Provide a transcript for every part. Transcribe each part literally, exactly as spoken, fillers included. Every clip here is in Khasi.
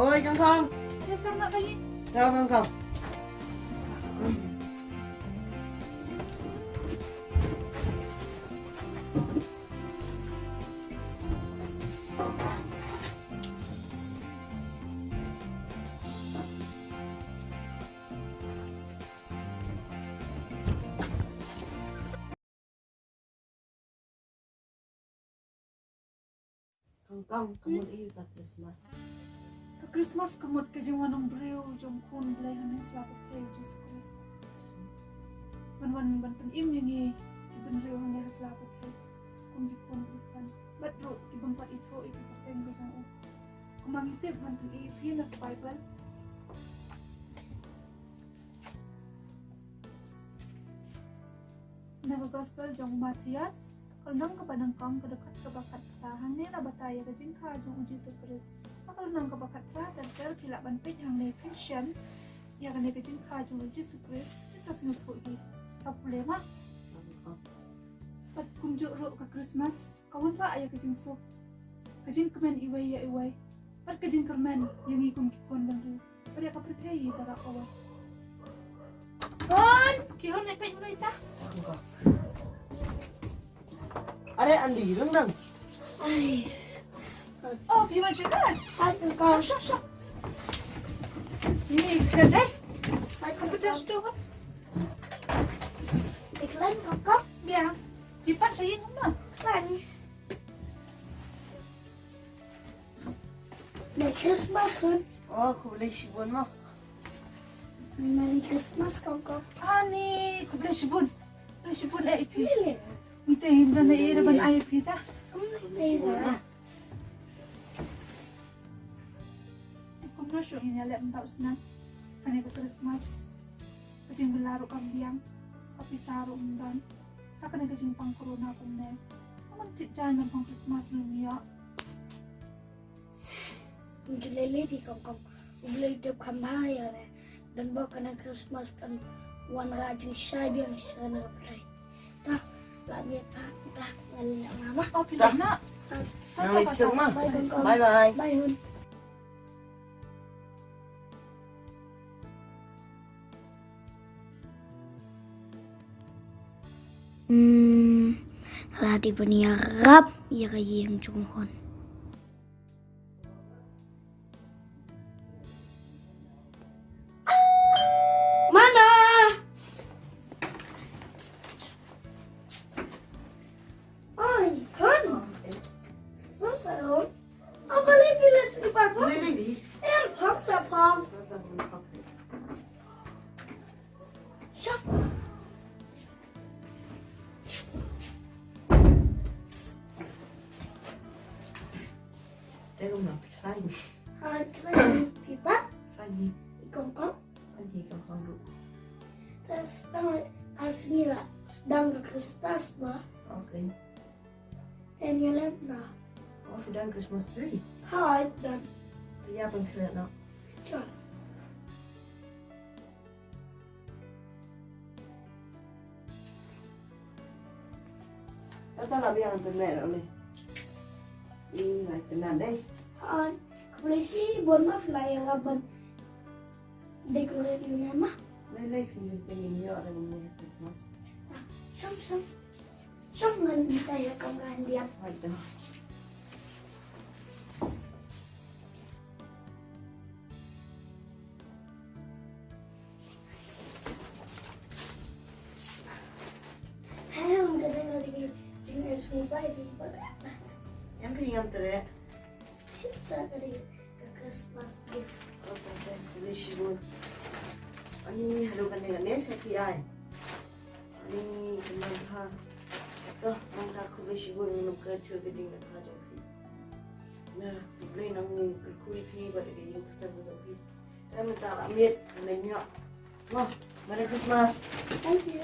Oi, Kong Kong. Oi, Kong Kong. Kong Kong, ka mut aïu ka Christmas? Ka Christmas ka mut ka jingwan ong briew jong khun Blei hangne ha sla pyrthei u Jisu Khrist. Ban wan ban pynim ïa ngi ki bynriew hangne ha sla pyrthei kum ki khun Khristan. Bad ruh ki bym pat ithuh ïa ki pateng ka jong u. Kumba ngi tip ban pyni ïa phi na ka Baibl. Na ka gospel jong u Mathaios, ka lynnong kaba nyngkong, ka dkhot kaba khatphra, hangne la batai ïa ka jingkha jong u Jisu Khrist. Ha ka lynnong kaba khatphra, ter ter phi lah ban peit hangne phin shem ïa kane ka jingkha jong u Jisu Khrist, phin sa sngewthuh hi. Sa pule ma. Bad kumjuh ruh ka Christmas, ka wanrah ïa ka jingsuk, ka jingkmen iwei ïa iwei, bad ka jingkyrmen ïa ngi kum ki khun bynriew. Bad ïa ka pyrthei baroh kawei. Khun! Ki khun, leit peit mano ita? Are, Andi, rung dang. Ai. Oh, phi wan sha ka? Kan ka. Shah, shah, shah. Ni ka dei. Kan ka. Ka pyrthei tu kan. Iklan ka ka. Biang. Phi pat sha ïing kumno? Kan. Merry Christmas, Hun. Oh, khublei shibun mo. Merry Christmas, Kong Kong. Ani, khublei shibun. Khublei shibun eh ïa phi. Lele. Ngi te ngim don eh da ban ai ïa phi ta. Khublei shibun mo. Kumno shuh ngin ïaleh mynta u snem. Kane ka Christmas. Ka jingbylla ruh kam biang. Ka pisa ruh ym don. Sa kane ka jingpang corona kumne. Ka ban tip jaiñ ban pang Christmas ruh ym ïoh. Ym ju lei lei phi Kong Kong. U Blei u tip kham bha ïa kane. Don bok kane Christmas kan wanrah jingshai biang sha kane ka pyrthei. Ta, la miet pha, ta, ngan leit noh ma. Oh, phi leit noh. Ta, ta, ta, ta, ta. Bye, Kong Kong. Bye bye. Bye, Hun. Hmm, la dei ban ïarap ïa ka ïing jong u Hun. Mana? Oi, Hun. Hun, sa Hun. Apa lagi village di Parpong? Lagi, lagi. Em, Pong sa Pong. Sa Pong. Shop. Te kumno, phi khlaiñ? Ha, khlaiñ phi pat? Khlaiñ hi. I Kong Kong? Khlaiñ hi Kong Kong ruh. Te sdang ar sngi la sdang ka Christmas ba. Okay. Te ngi leh na. Oh, phi don Christmas tree? Ha, I don. Te ïa pynkhriat noh. Sure. Tata la biang te mer ole. I lai te nan dei. Han, khublei shibun ma phi la ïa la ban decorate ïa u ne ma. Lei lei phi te ngin ïoh re ngin ïa Christmas. Shong shong. Shong ngan ïa ka ngan diap. Hai to. Hello, ka dei ka dei jingïasngewbha ïa phi ba ka. Em phi ngam treh. Sip sa ka dei ka Christmas gift. Oh, thank you, khublei shibun. Ani, hello, ka dei ka dei sa phi ai. Ani, kynmaw bha. To, nangta khublei shibun, ngam kyrkhu ka jingkyrkhu jong phi. Na, U Blei un kyrkhu ïa phi bad ïa ka ïing ka sem ka jong phi. Te mynta la miet, ngin ïoh. Mo, Merry Christmas. Thank you.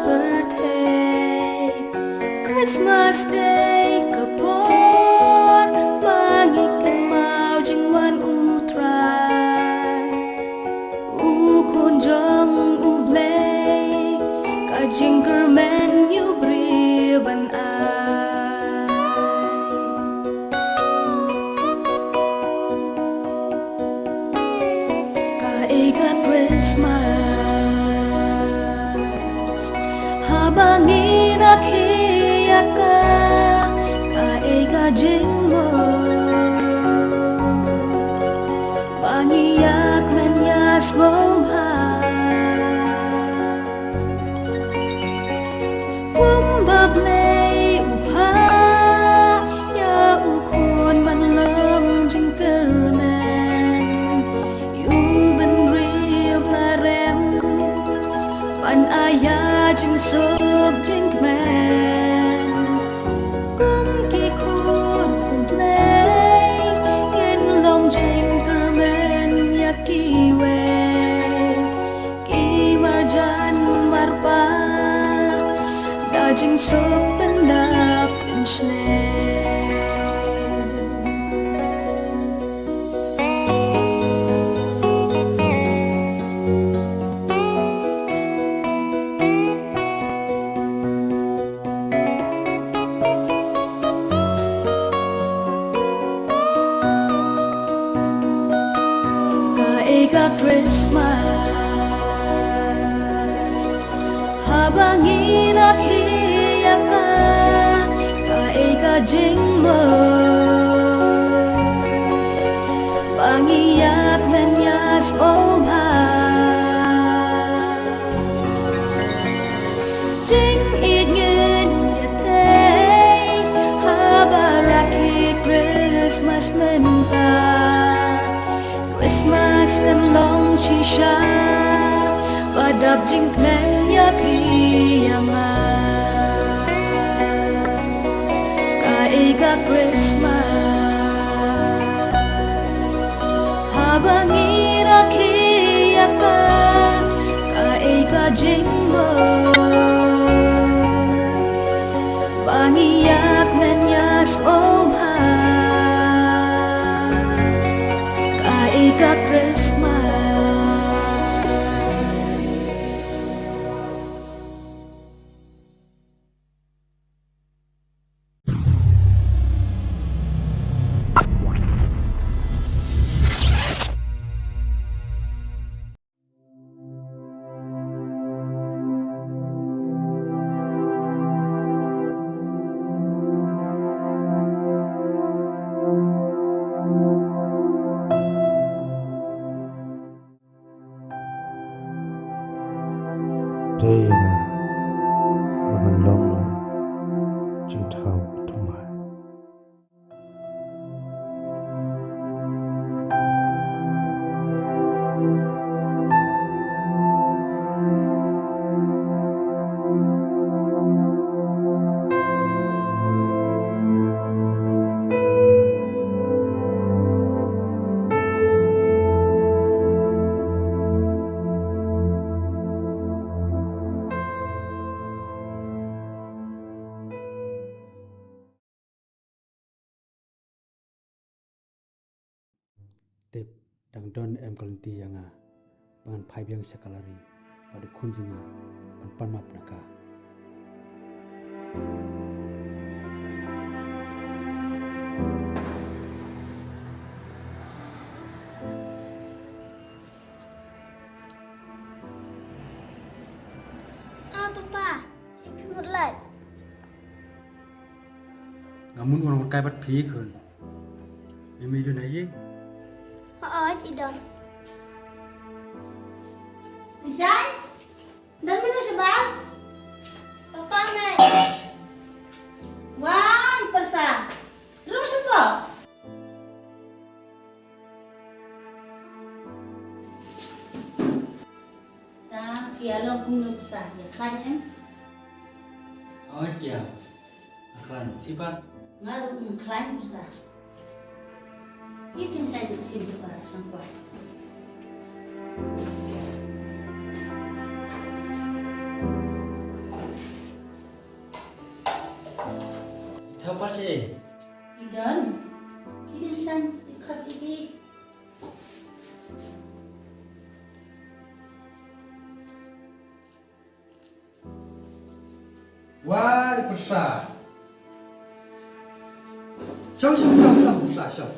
Pyrthei, Christmas Day ka por ba ngi kynmaw jingwan U Trai, U Khun jong U Blei, ka jingkyrmen ïa u briew ban ai. Kaei ka Christmas haba ngi rakhe ïa ka? Kaei ka jingmut ba ngi ïakmen ïa sngewbha? Kumba Blei u phah ïa U Khun ban long jingkyrmen ïa u bynriew ba rem, ban ai ïa jingsuk jingkmen. Kum ki khun U Blei ngin long jingkyrmen ïa kiwei ki marjan marpa da jingsuk pyndap pynshlur. Kaei ka Christmas haba ngi rakhe ïa ka? Kaei ka jingmut ba ngi ïakmen ïa sngewbha? Jingïeit ngin ïa tei haba rakhe Christmas mynta. Christmas kan long shisha ba dap jingkmen ïa phi ïa nga. Kaei ka Christmas haba ngi rakhe ïa ka? Kaei ka jingmut ba ngi ïakmen ïa sngewbha? Kaei ka Christmas? Dei ïa nga ba ngan long noh jingthaw thymmai. Tip, dang don em ka lynti ïa nga ba ngan phai biang sha ka lari bad u khun jong nga ban pan map na ka. Ah, Papa, phi mut lait? Nga mut wan wan kai bad phi khun. Mei mei don ha ïing? Hooid, i don. Isai, don mano sha bam? Papa, mei. Wai, pyrsa. Rung shapoh. Ta, phi ïa long kumno pyrsa, ïa khlaiñ em? Hooid ïa. Nga khlaiñ, phi pat? Nga ruh nga khlaiñ pyrsa. Ïa kin sa ïa sim pyrsa sangkwa. Pyrsa. I don. Ki jingshan, i khot i ki. Wai, pyrsa. Shong, shong, shong, shong, pyrsa, shong.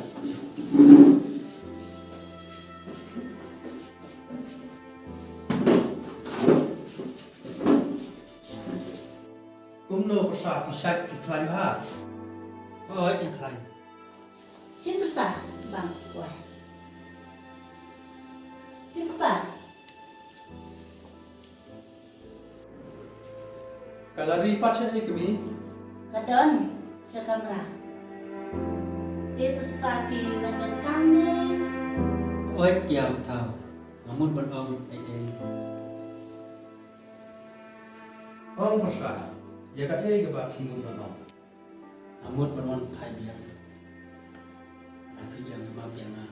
Kumno pyrsa, phi shait phi khlaiñ bha? Hooid, nga khlaiñ. Shin pyrsa, bang, wai. Shin kpa. Ka Lari pat shaei kmie? Ka don sha kamra. Te pyrsa phi ban donkam ne? Hooid, ïa u thaw. Nga mut ban ong ei ei. Ong pyrsa, ïa kaei kaba phi mut ban ong? Nga mut ban wan phai biang. Lada phi ïa nga, map ïa nga.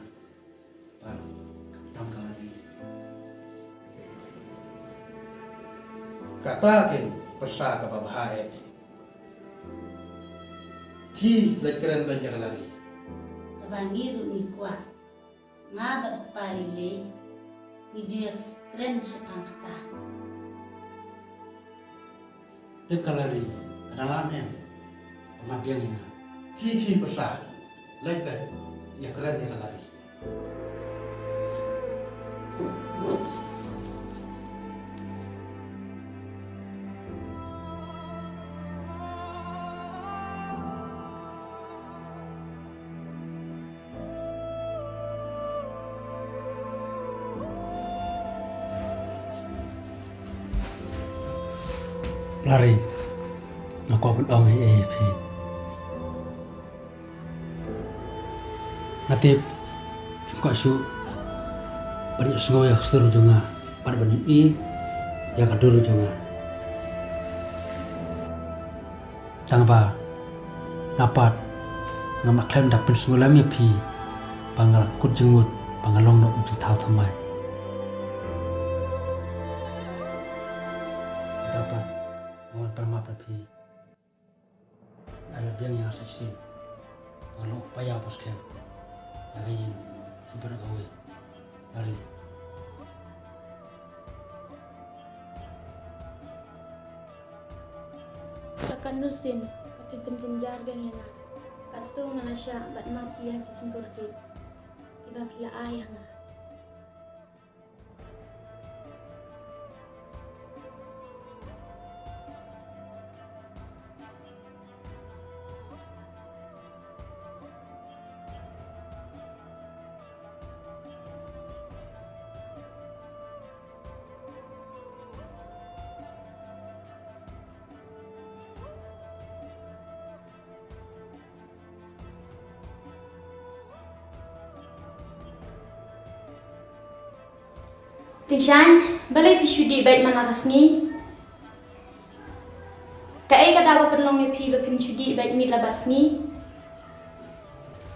Bad khamtam ka Lari. Kata keiñ pyrsa kaba bha eh. Phi leit kren beit ïa ka Lari. Kaba ngi ruh ngi kwah. Nga bad kpa Lili ngi ju ïa kren shaphang kata. Tip ka Lari, ka dang lad em. Pynmap biang ïa nga. Ki ki pyrsa, leit beit, ïa kren ïa ka Lari. Lari, nga kwah ban ong ei ei ïa phi. Nga tip, phim kwah shuh ban ïohsngew ïa ka sur jong nga, bad ban ïohi ïa ka dur jong nga. Tang ba nga pat ngam lah khlem da pynsngew lem ïa phi ba nga la kut jingmut ba nga long noh u jingthaw thymmai. Nga pat nga wan pynmap ïa phi. Ai la biang ïa nga sa shisien ba nga long u paidbah ba skhem ïa ka ïing jong phi bad kawei. Lari. Sa katno sien ba phin pynjynjar biang ïa nga. Katto nga la shah bad mad ïa ki jingkordit kiba phi la ai ha nga. Tyngshaiñ, balei phi shu dih beit man la ka sngi? Kaei ka daw ba pynlong ïa phi ba phin shu dih beit miet la bad sngi?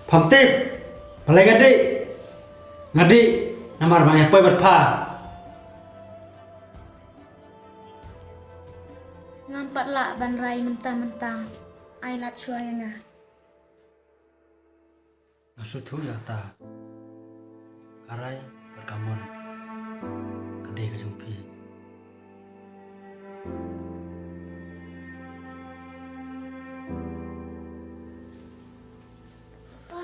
Pham tip, balei nga dih? Nga dih namar ba nga ïa poi bad pha. Ngam pat lah ban rai mynta mynta. Ai lad shuwa ïa nga. Nga sngewthuh ïa kata. Ka rai bad ka mon ka dei ka jong phi. Papa,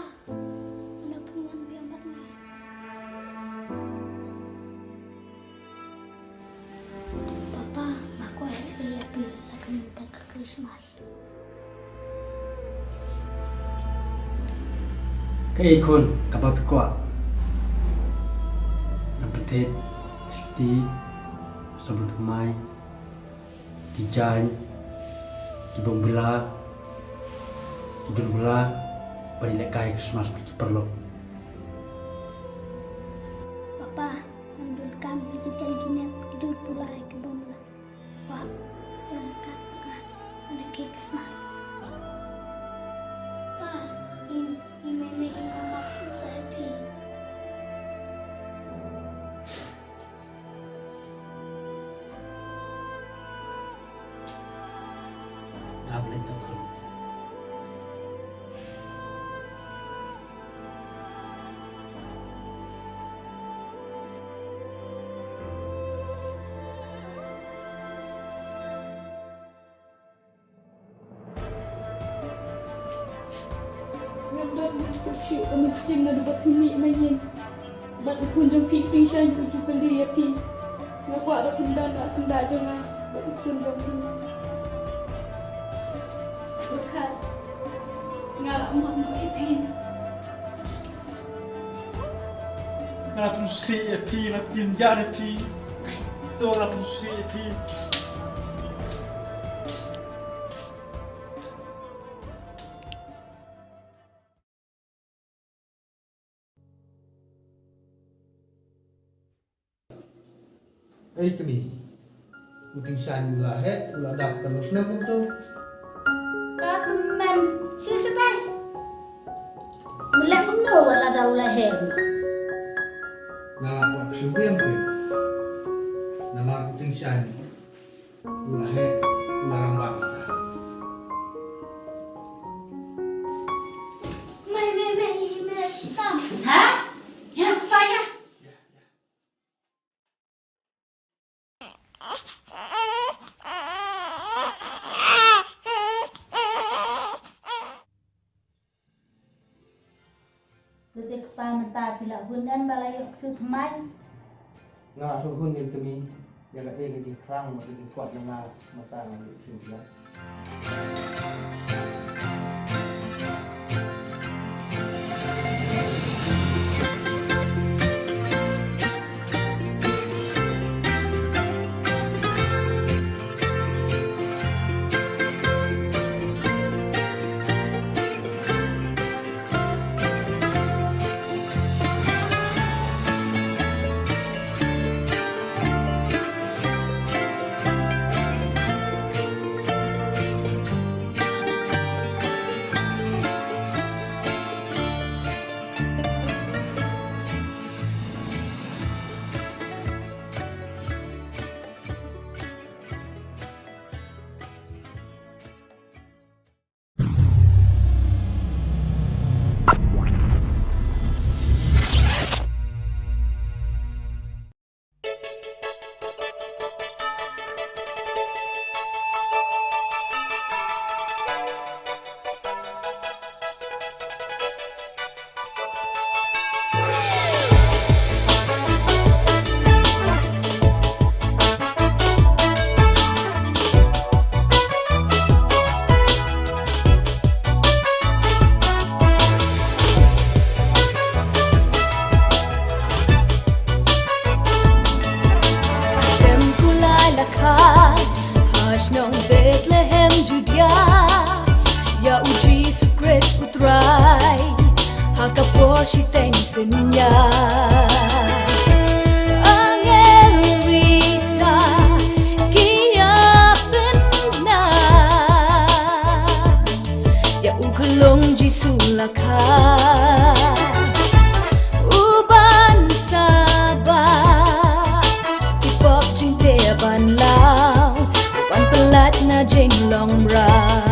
mano phi wan biang bad nga? Papa, nga kwah ïa phi la ka mynta ka Christmas. Kaei khun kaba phi kwah? Nga pynthik shuti, sabun thymmai, ki jaiñ, ki bong bylla, ki dur bylla, bad i lehkai Christmas bad ki paralok. Papa, ngam donkam ïa ki jaiñ ki nep, ki dur bylla, ki bong bylla. Kwah don kat ka, kat ka Christmas. Pa, i, i mei mei i mama shu sa ïa phi. Nga blei tang khun. Suk shuh ka mynsiem naduh ba phi mih na ïing. Bad u khun jong phi Tingshan u ju kylli ïa phi. Nga kwah ba phin don ha syndah jong nga bad u khun jong phi. Pyrkhat, nga la mut noh ïa phi. Nga la pyndonkam ïa phi, nga la pyndonkam ïa phi. To nga la pyndonkam ïa phi. Ei kmie, u Tingshan u la heh, u la dap katno snem kumto? Ka tymmen shi satai. Mynta kumno wat la da u la heh? Nga la kwah shu biang phi. Namar u Tingshan u la heh, u la rangbah ïa nga. Mei, mei, mei, mei, stop. Ha? Ïa, kpa ïa. Te te kpa mynta phi la hun em ba la ïoh ksu thymmai. Nga la hun em kmie, ïa ka ei ka jingthrang ma ka jingkwah jong nga mynta nga ïoh ksu thymmai. Sem kulai la kha ha shnong Bethlehem Judia, ïa u Jisu Khrist u Trai ha ka por shiteng synñia. Angel risa ki ïa pynbna ïa u khlong Jisu la kha. U ban sabah ki pop jingteh ban law, u ban pyllait na jinglong mraw.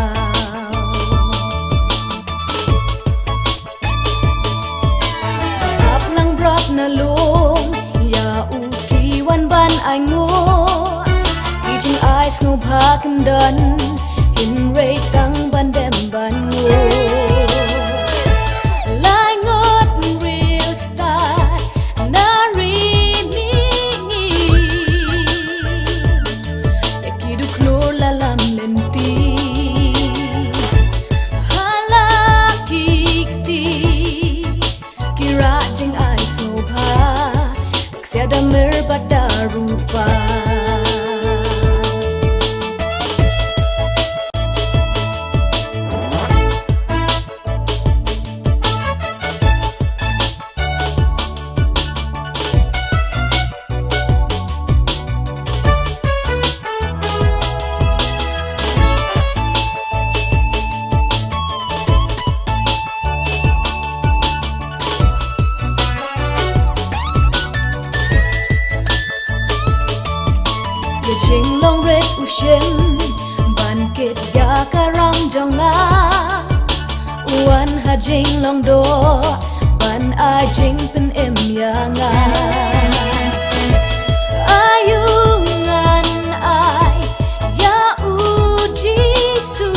Ap lang brat na lum ïa u ki wan ban ai nguh, ki jingai sngewbha kyndon, hynrei tang ban dem ban nguh. Lai ngut riewstad na ri mihngi, ïa ki dukhlur la lam lynti. Ha la ki kti ki rah jingai sngewbha, ksiar da myrra bad da rupa. Ïa jinglong rit u shim ban kit ïa ka ram jong nga. U wan ha jinglong doh ban ai jingpynim ïa nga. Aïu ngan ai ïa u Jisu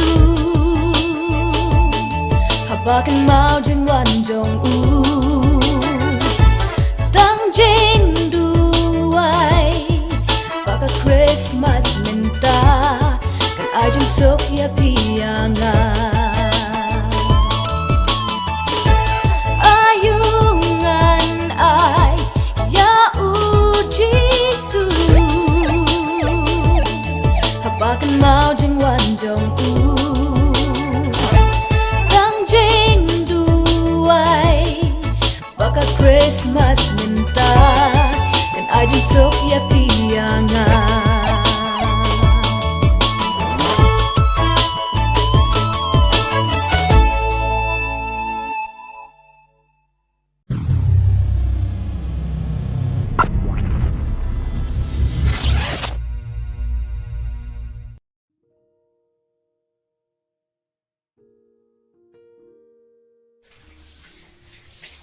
haba kynmaw jong Suk ïa phi ïa nga.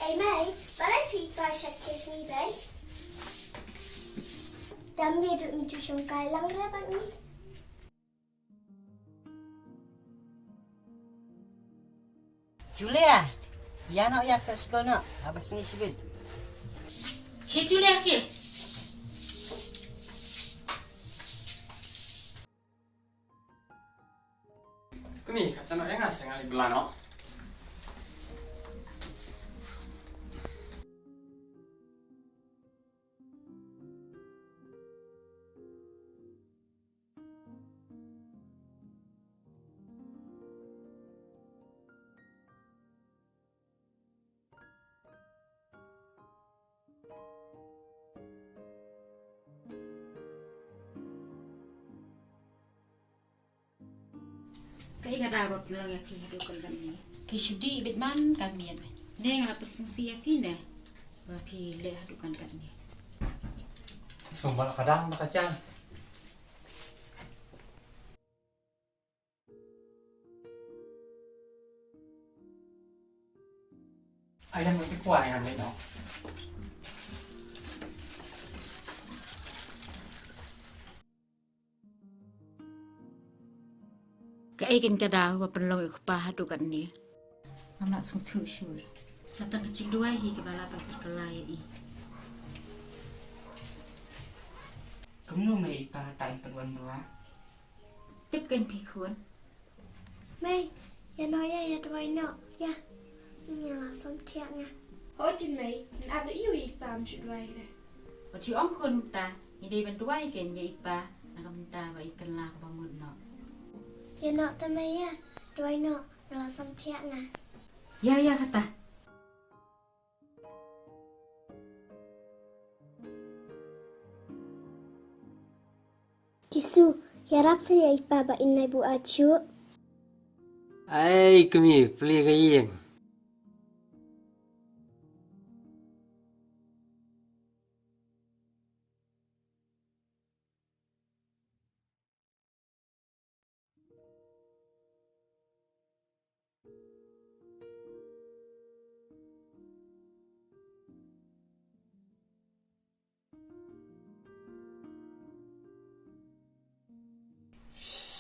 Ei mei, balei phi poi sha Kismi Bank? Dang ïa duh ngi ju shongkai lang re bad ngi. Julia, ïa noh ïa ka skul noh, haba sngi shibit. Khie Julia, khie. Kmie, kata noh ïa nga, sa nga leit bylla noh. Kaei ka daw ba pynlong ïa phi haduh kan katne? Phi shu dih beit man ka miet. Ne nga la pynsngewsih ïa phi ne ba phi leh haduh kan katne. Sngewbha la ka dang ba ka jam. Ai, ïa, ngan kwah ïa ngan leit noh. Kaei kein ka daw ba pynlong ïa u kpa haduh katne? Ngam lah sngewthuh shuh. Sa tang ka jingduwai hi kaba lah ban pynkylla ïa i. Kumno mei i pa, tang tang wan bylla? Tip kein phi khun. Mei, ïa noh ïa, ïa duwai noh ïa. Nga la samthiah nga. Hooid kein mei, yn ap da ïa u i pa, ym shu duwai re. Wat shu ong khun mynta, ngi dei ban duwai kein ïa i pa na ka bynta ba i kylla kaba mut noh. Ïa noh te mei ïa, duwai noh, nga la samthiah nga. Ïa, ïa kata. Jisu, ïarap sa ïa i pa ba in nai buaid shuh. Ai kmie, plie ka ïing.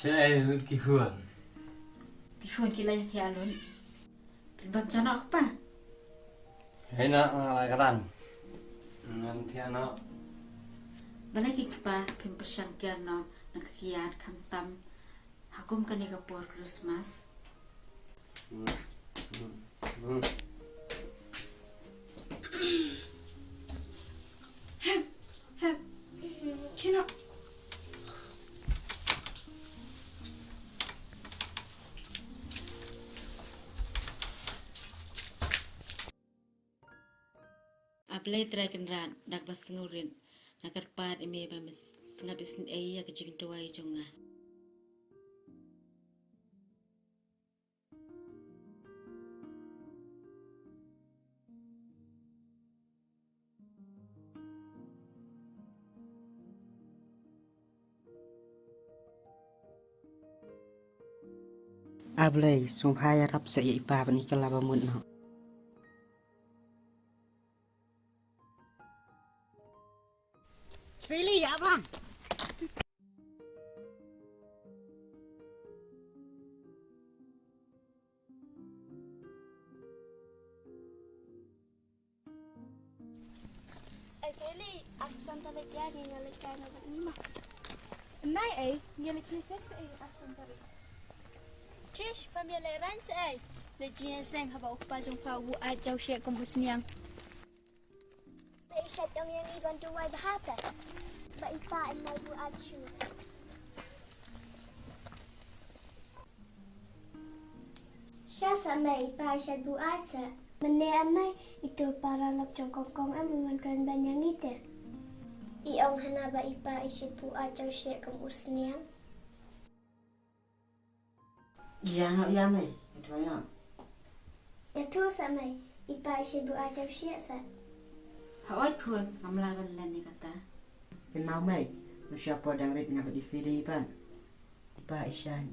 Shaei lut ki khun? Ki khun ki la ïathiah lut. Pynban cha noh kpa? Hei na, nga la kren. Ngan thiah noh. Balei ki kpa phim pyrshang kiar noh na ka kiad khamtam ha kum kane ka por Christmas? Hep, hep. Kino. A Blei Trai Kynrad, da kaba sngewrit nga kyrpad ïa me ba me sngap isynei ïa ka jingduwai jong nga. A Blei, sngewbha ïarap sa ïa i pa ban i kylla ba mut noh. Fili, ïa bang. Ei Fili, ar phew tarik ïa ngi, ngi leit kai na bad ngi ma. Nai ei, ngi leit jingïaseng ei ar phew tarik. Tish, phim ïalehrain sa ei. Leit jingïaseng haba u kpa jong pha u buaid jaw shet kum u sniang. Ba i shait ong ïa ngi ban duwai bha te ba i pa in nai buaid shuh. Sha sa mei, i pa i shait buaid sa. Mynne a mei, itu para lok jong kong kong em u wan kren beiñ ïa ngi te. I ong hana ba i pa i shit buaid jong shi kum u sniang. Ïa nga ïa mei, ïa tu ïa. Ïa tu sa mei, i pa i shit buaid jong shi sa. Hooid khun, ngam lah ban len ïa kata. Kynmaw mei, nga shu poi dang rit nga bad i Fili ban. I pa i shan.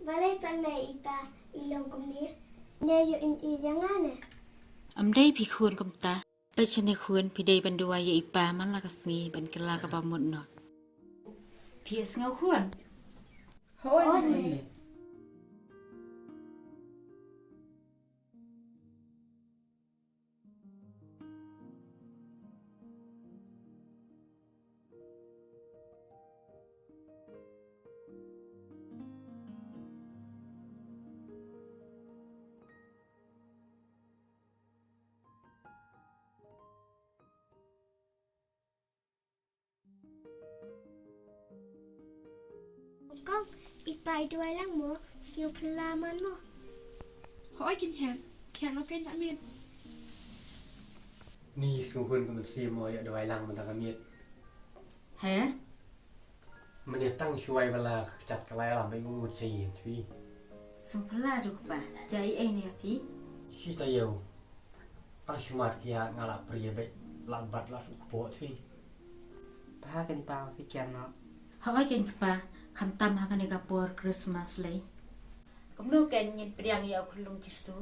Balei pan mei i pa i long kumne? Ne ïoh im i ïa nga ne? Ym dei phi khun kumta. Peit shane khun, phi dei ban duwai ïa i pa man la ka sngi ban kylla kaba mut noh. Phi ïohsngew khun? Hooid mei. Kong, i pa i duwai lang mo, sngewphylla man mo. Hooid kin her, kian lo ken ta miet. Ni sngewhun ka mynsiem mo ïa duwai lang mynta ka miet. He? Mynne tang shuwai ba la kjat ka lai lam ba i u sa ïeng twi. Sngewphylla ruh kpa, jai ei ne phi? Shi taïew. Tang shu mar kiad nga la prie beit la bat la shu kpoh twi. Ba ha ken pa phi kiar noh. Hooid ken kpa, khamtam ha kane ka por Christmas lei. Kumno ken ngin pdiang ïa u khyllung Jisu?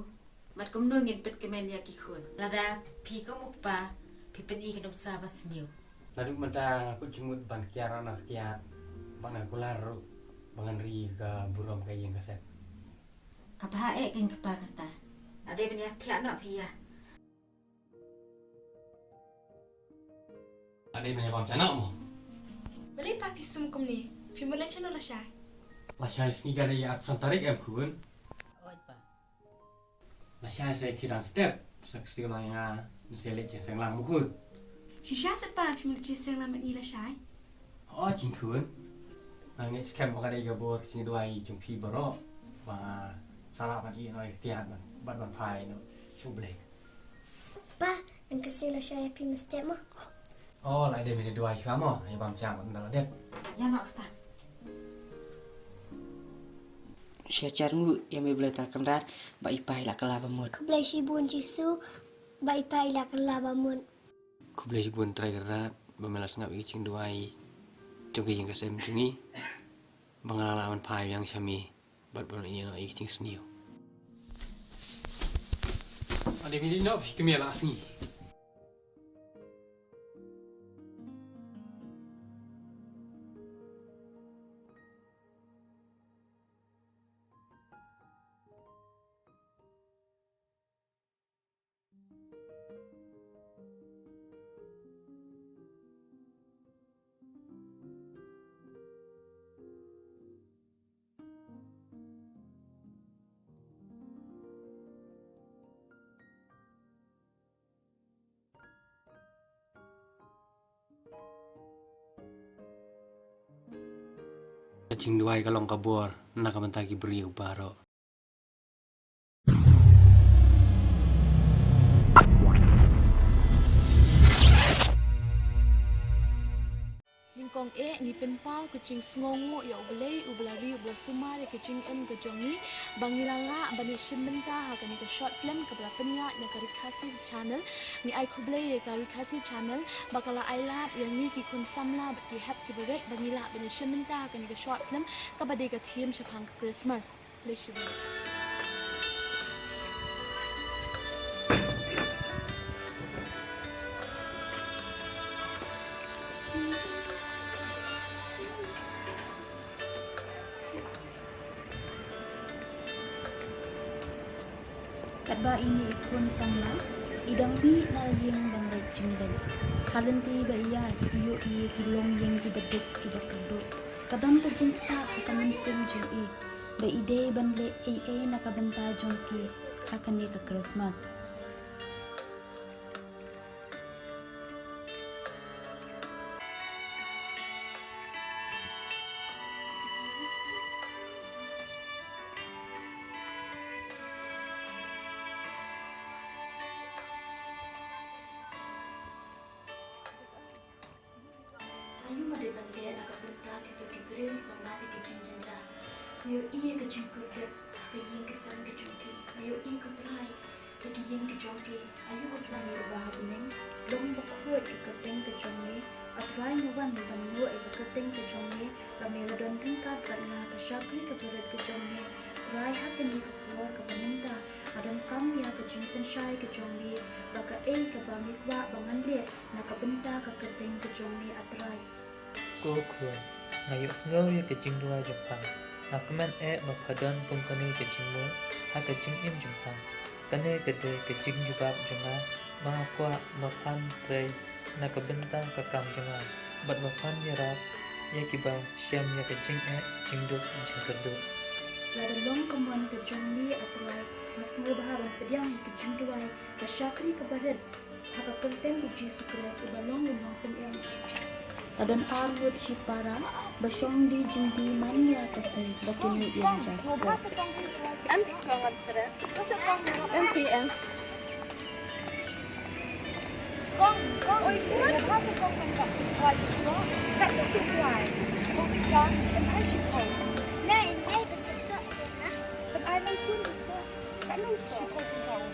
Bad kumno ngin pynkmen ïa ki khun? Lada phi kum u kpa phi pyni ka nuksa ba sniew. Naduh mynta nga kut jingmut ban kiar na kiad, ban nga kular ruh ba ngan ri ka burom ka ïing ka sem. Ka bha eh ken kpa kata. Ade ban ïa thiah noh phi ïa. Ade ban ïa bam chana mo. Balei pa phi sum kumne? Phi mut leit shano lashai? Lashai sngi ka dei ïa arphew san tarik em khun. Oi pa. Lashai sa ki dang step sa ka sngi lang nga nse leit jingseng lang mo khun. Shisha sa pa phi mut leit jingseng lang bad ngi lashai? Hooid kin khun. Nga ngeit skhem ba ka dei ka bor ka jingduwai jong phi baroh ba nga sa lah ban ïeh noh ïa ka kiad bad ban phai noh sha U Blei. Pa, ngan kyrsiew lashai ïa phi mynstep mo. Oh, la dep ïa duwai shuwa mo, ïa bam jam ynda la dep. Ïa noh kata. Sha jar nguh ïa me Blei Trai Kynrad ba i pa i la kylla ba mut. Khublei shibun Jisu ba i pa i la kylla ba mut. Khublei shibun Trai Kynrad ba me la sngap ïa ki jingduwai jong ka ïing ka sem jong ngi ba nga la lah ban phai biang sha me. Bad ban ïeh noh ïa ki jingsniew. Ade minit noh phi kmie la sngi. Ka jingduwai ka long ka bor na ka bynta ki briew baroh. Nyngkong eh ngi pynpaw ka jingsngewnguh ïa U Blei uba la ri uba la sumar ïa ka jingim ka jong ngi ba ngi la lah ban ïashim bynta ha kane ka short film kaba la pynïaid na ka Ri Khasi Channel. Ngi ai khublei ïa ka Ri Khasi Channel ba ka la ailad ïa ngi ki khun samla bad ki hep ki barit ba ngi lah ban ïashim bynta ha kane ka short film kaba dei ka theme shaphang ka Christmas. Khublei shibun. Katba ine i khun samla i dang mih na la ïing ban leit jingleit, ha lynti ba ïaid i ïohi ïa ki longïing kiba duk kiba kyrduh. Ka don ka jingktah ha ka mynsiem jong i ba i dei ban leh ei ei na ka bynta jong ki. ha kane ka Christmas. Aïu ma dei ban leh na ka bynta kito ki briew kiba mad ïa ka jingjynjar? Nga ïohi ïa ka jingkordit ha ka ïing ka sem ka jong ki. Nga ïohi, ko Trai, ïa ki ïing ki jong ki. Aïu, ko Trai, ïa uba ha bneng, long bakhuid ïa ka kyrteng ka jong me. A Trai, nga wan ban ïoh ïa ka kyrteng ka jong me, ba me la don ryngkat bad nga, ka shakri kaba rit ka jong me. Trai, ha kane ka por kaba mynta, nga donkam ïa ka jingpynshai ka jong me, ba kaei kaba me kwah ba ngan leh na ka bynta ka kyrteng ka jong me, A Trai. Ko Khun, nga ïohsngew ïa ka jingduwai jong pha. Nga kmen eh ba pha don kum kane ka jingmut ha ka jingim jong pha. Kane ka dei ka jingjubab jong nga, ba nga kwah ba phan trei na ka bynta ka kam jong nga, bad ba phan ïarap ïa kiba shem ïa ka jingeh jingduk jingkyrduh. Lada long ka mon ka jong me, A Trai, nga sngewbha ban pdiang ïa ka jingduwai, ka shakri kaba rit, ha ka kyrteng u Jisu Khrist uba long u nongpynim. Ka don ar ngut shipara ba shong die jingdie man la ka sngi ba kin ïeng ja. Em pi kong em tre. Em pi em. Kong, kong. Oi, kong. Em pi kong em tre. Kong, em ai shi kong. Nei, nei, betul sok sih, nah. Em ai lang pun sok. Kan sok. Shi kong.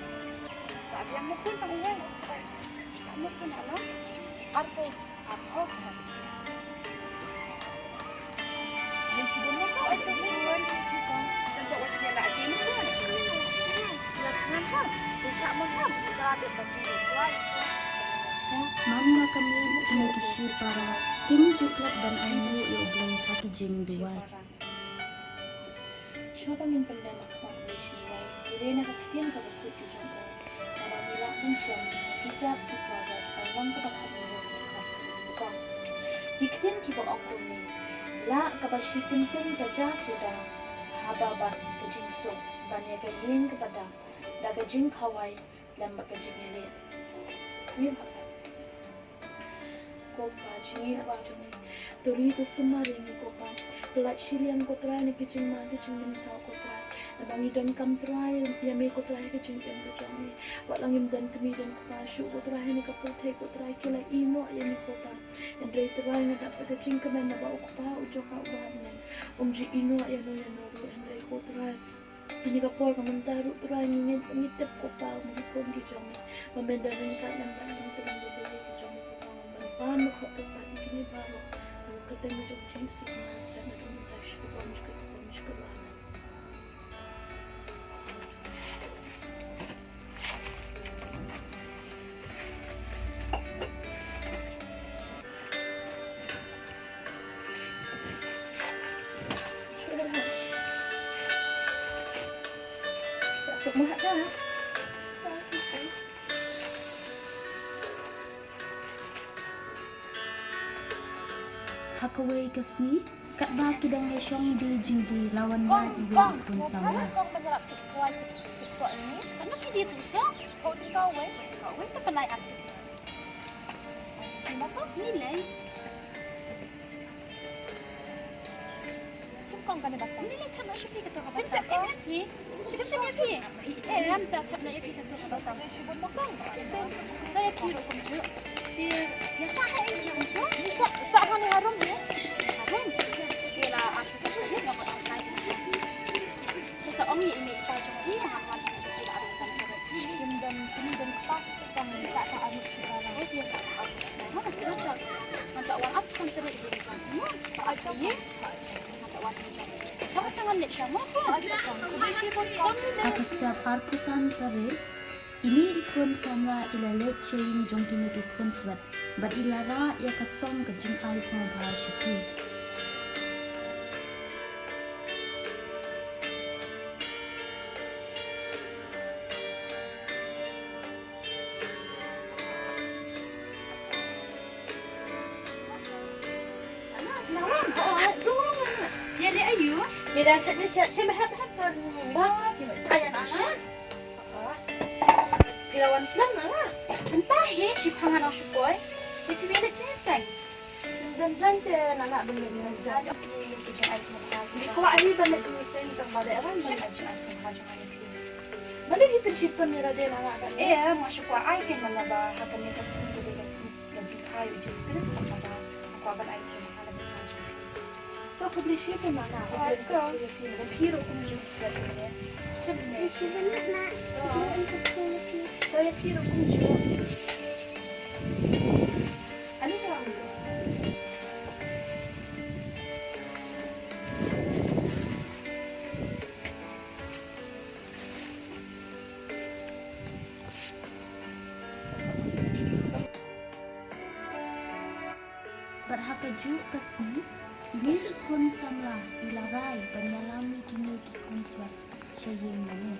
Man la ka miet kine ki shipara kim ju klet ban ainguh ïa U Blei ha ki jingduwai. Shuwa ba ngin pynlem ïa ka Foundation Day, ngi rei na ka ktien kaba kut ka jong u, kaba ngi lah ban shem ha ki kitab ki Proverb, ka long kaba khatnyngkong, kaba khatnyngkong. Ki ktien kiba ong kumne: Lah kaba shi kyntien ka ja suda haba bad ka jingsuk, ban ïa ka ïing kaba da da ka jingkhawai lem bad ka jingïaleh. Ko Pa, jingïeit jong ngi. To ri to sumar ïa ngi, ko Pa. Pynlait shiliang, ko Trai, na ki jingma ki jinglynsaw, ko Trai. Naba ngi donkam, Trai, ïa me, ko Trai, ha ka jingim ka jong ngi. Wat la ngim don kmie don kpa shuh, ko Trai, ha kane ka pyrthei, ko Trai, ki la ïehnoh ïa ngi, ko Pa. Hynrei Trai, nga dap da ka jingkmen naba u Kpa u jong nga uba ha bneng um ju ïehnoh ïano ïano ruh, hynrei ko Trai, ha kane ka por ka mynta ruh, Trai, ngi ngeit ba ngi tip, ko Pa, ba ki khun ki jong ngi, ba men don ryngkat lem bad sngewthuh lem bad ki jong ngi, ko Pa, ban pan ba khot, ko Pa, ïa kine baroh ha ka kyrteng ka jong u Jisu Khrist, sha na ka bynta shi kaba, shi kaba, shi kaba. Amen. Ha kawei ka sngi, katba ki dang ïashong die jingdie, la wan ïaid iwei i khun samla. Sim kong kane ba kong. Ni le thap noh sha phi kato ka ba. Sim sa em em phi. Sim sa em em phi. Eh, em ta thap noh ïa phi kato ka ba. Sim sa em em phi. Ka ïa phi ruh kumjuh. Ïa sa ha ïa sa kumjuh. Ni sa sa ha ni harum ni. Harum. Ïa la a sa sa ka ïa ka ba. Sa sa ong ïa i mei i pa jong phi ha wan jong phi la a sa. Kim don kim don kpa. Ha ka step arphew san tarik, ine i khun samla i la leit sha ïing jong kine ki khun swet bad i la rah ïa ka song ka jingai sngewbha sha ki. Wan slem na la. Mynta hi shi phangan ong shukoi. Te phi leit jingïaseng. Jan jan te na la ban leit jan jan. Ki jingïaseng. Ki kwah hi ban leit jingïaseng tang ba dei ran ban leit jingïaseng ha jong ai phi. Ba dei hi pynshit pynmira dei na la ban. Eh, ma shu kwah ai ke na la ba ha kane ka sngi ka dei ka sngi ka jingkha ïa u Jisu Khrist tang ba kwah ban ai sngewbha ha la ban. To khublei shibun ma na. Ai to. Ïa phi ruh kumjuh shuwa ne. Shibun ne. Ïa phi ruh kumjuh. To ïa phi ruh kumjuh. Ani ka ruh. Bad ha kajuh ka sngi, ine i khun samla i la rai ban ïalam ïa kine ki khun swet sha ïing lane.